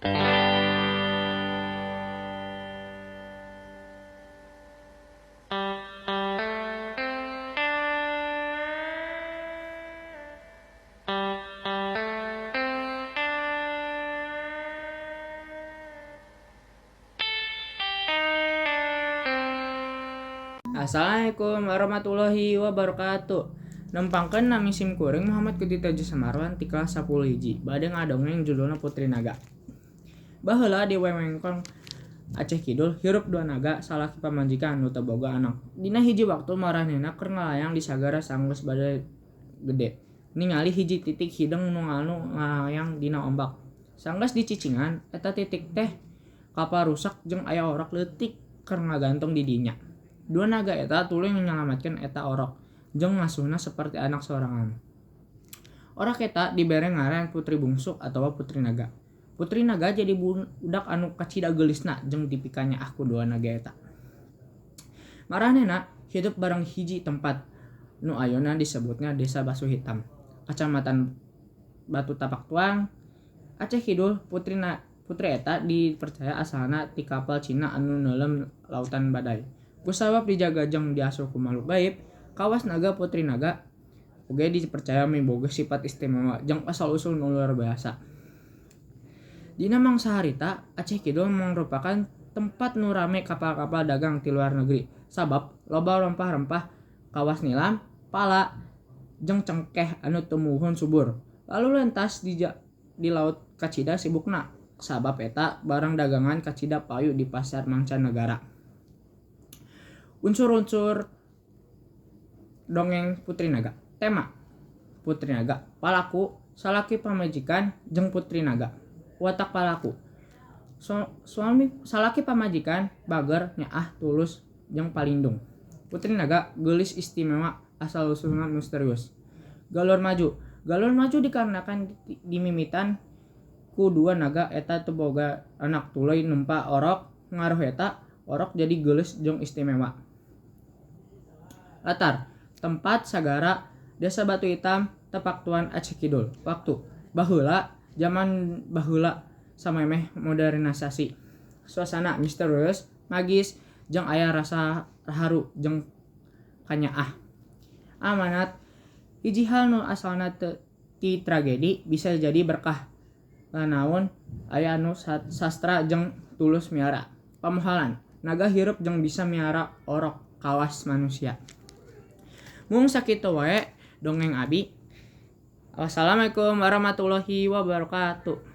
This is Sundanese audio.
Assalamualaikum warahmatullahi wabarakatuh. Nempangkeun nami sim kuring Muhammad Kutita Samarwan ti kelas 10 hiji. Bade ngadongeng judulna Putri Naga. Baheula di wewengkon Aceh Kidul hirup dua naga salaki pamajikan nu teu boga anak. Dina hiji waktu maranehna keur ngalayang di sagara sanggeus badai gede. Ningali hiji titik hideung nu nganu ngalayang dina ombak. Sanggeus dicicingan eta titik teh kapal rusak jeung aya orok leutik keur ngagantung di dinya. Dua naga eta tuluy nyalametkeun eta orok jeung ngasuhna saperti anak sorangan. Orok eta dibere ngaran Putri Bungsu atawa Putri Naga. Putri Naga jadi budak anu kacida geulisna jeung dipikanyaah ku dua naga eta. Maranehna hidup bareng hiji tempat nu ayeuna disebutna Desa Batu Hitam, Kacamatan Batu Tapak Tuang, Aceh Kidul. Putri eta dipercaya asalna ti kapal Cina anu neuleum lautan badai. Kusabab dijaga jeung diasuh ku makhluk gaib, kawas naga Putri Naga oge dipercaya miboga sifat istimewa jeung asal usul nu luar biasa. Dina mangsa harita, Aceh Kidul mangrupakan tempat nu rame kapal-kapal dagang ti luar negeri sabab loba rempah-rempah kawas nilam, pala, jeung cengkeh anu tumuwuhun subur. Lalu lintas di laut kacida sibukna sabab eta barang dagangan kacida payu di pasar mancanagara. Unsur-unsur dongeng Putri Naga. Tema Putri Naga, palaku salaki pamajikan jeung Putri Naga. Watak palaku suami salaki pamajikan bager nyaah tulus jeung palindung. Putri Naga geulis istimewa asal usulna misterius. Galur maju. Galur maju dikarenakan dimimitan ku dua naga eta teu boga anak tuluy nempa orok ngaruh eta orok jadi geulis jeung istimewa. Latar tempat sagara Desa Batu Hitam, Tapaktuan, Aceh Kidul. Waktu baheula zaman baheula samemeh modernisasi. Suasana misterius, magis jeung aya rasa haru jeung kanyaah. Amanat hiji hal nu asalna ti tragedi bisa jadi berkah. Lanaun aya anu sastra jeung tulus miara. Pamohalan naga hirup jeung bisa miara orok kawas manusia. Mung sakitu wae dongeng abi. Wassalamualaikum warahmatullahi wabarakatuh.